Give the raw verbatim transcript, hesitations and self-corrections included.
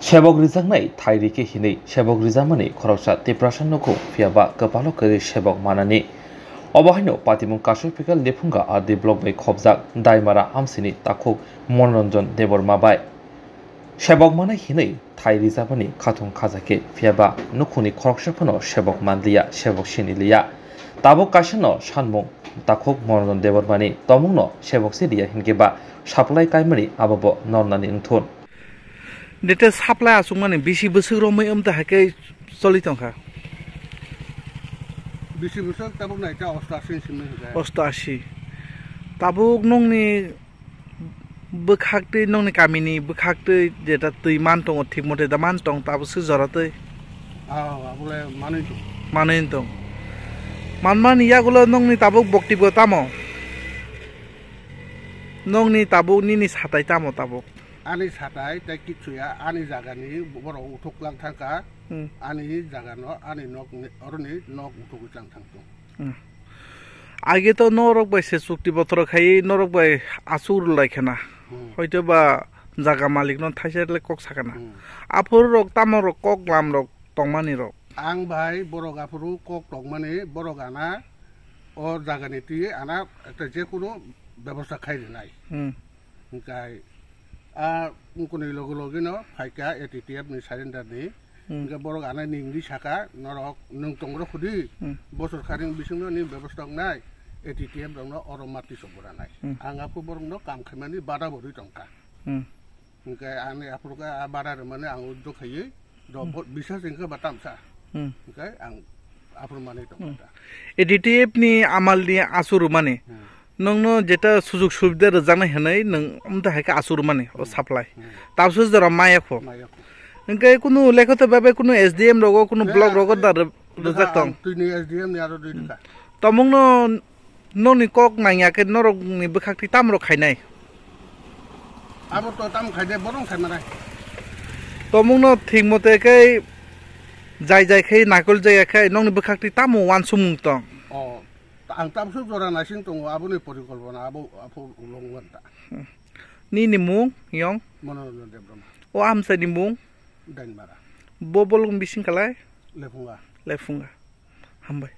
Sebok rijaknai thai rikhe hinwi sebok rijakmani khoroksa Tiprasa nukhung, phiyaba kwpalo kwrwi sebok manani. Obo haino patimung Kasupikal Lephunga R D block bai khopjak Daimara amsini takhuk Monoranjan Debbarma bai. Sebok manai hinwi thai rijakmani khathung khajakhe, phiyaba nukhungni khoroksa phano sebok manliya, sebok siniliya. Tabuk kaisano sanmung takhuk Monoranjan Debbarmani tomungno sebok se riya hinkhe ba supply kaimani abobo nornani wngthun. Dete supply achukmani bisi bwswk romwi wng tong hai khe choli tongkha? Bisi bwswk tabuk naikha osto ashi ni simi hinkhe. Osto ashi. Tabuk nungni bwkhaktwi, nungni kamini bwkhaktwi jeta twi man tongo, thik mote da man tong, tabuk swk jora twi? Ah, abole manwi tong. Manwi tong. Manmani yagulo nungni tabuk boktibgo tamo? Nungni tabuk nini satai tamo tabuk? Ani satai tei kichuya, ani jagani borok uthuk lang thangkha, Hmm. Ani jagano, ani nok ni, oroni nok uthugwi chang thang tong. Hmm. Age to norok bai se chukti botoro khai, norok bai asur lai khana. Hmm. Hoito ba jaga malik no thaisa le kok sakana. Hmm. Aphuru rok tamo rok kok lam rok tongmani rok. Ang bai borok aphuru kok tongmani borok ana o jagani twi ana ekta jekunu bebosta khai rinai. Hmm. Hinkhe a wngkuni logi logi no phaikha A T T F ni surrender ni. Hmm. Hinkhe borok ano nini saka norok nwng tongrok hudi Hmm. bosor kharing bisingno ni bebosta wngnai A T T F rokno oro mati sobura nai. Hmm. Ang aphuru borokno kam khaimani bada bo rwi tongkha. Hmm. Hinkhe ani aphuru khe a bada rwmani ang uddo khaiwi rok Hmm. bo bisas hinkhe ba tamsa. Hmm. Hinkhe ang aphuru manwi tongkha Hmm. ta. A T T F ni amal ni asur rwmani. Hmm. Nwngno jeta sujug subida rwjaknai hwnwi nwng wngta hai khe asur mani o Hmm. supply. Hmm. Tabswk jora maya kho. Maya kho. Hwnkhe kunu lekha to bebe kunu S D M rogo kunu Khe block rogo da rw-, bwkha rwjak tong. Ang twini S D M ni aro dui Hmm. rwkha. Tomungno nokni kok nangya khe norokni bwkhak twi tamo rok khainai? Abo to tamo khaide borong khai manai. Tomungno thik mote khe jai jai khe naikol jaya khe nokni bwkhak twi tamo wansukmung tong? Oh. Ang tamsuk jora naising tongo, aboni porikolpona abo, aphuru ulung wanta. Hmm. Nini mung yong? Monoranjan Debbarma. O amchaini mung? Dainmara. Bo bolong bising kalai? Lephunga. Lephunga. Hambai.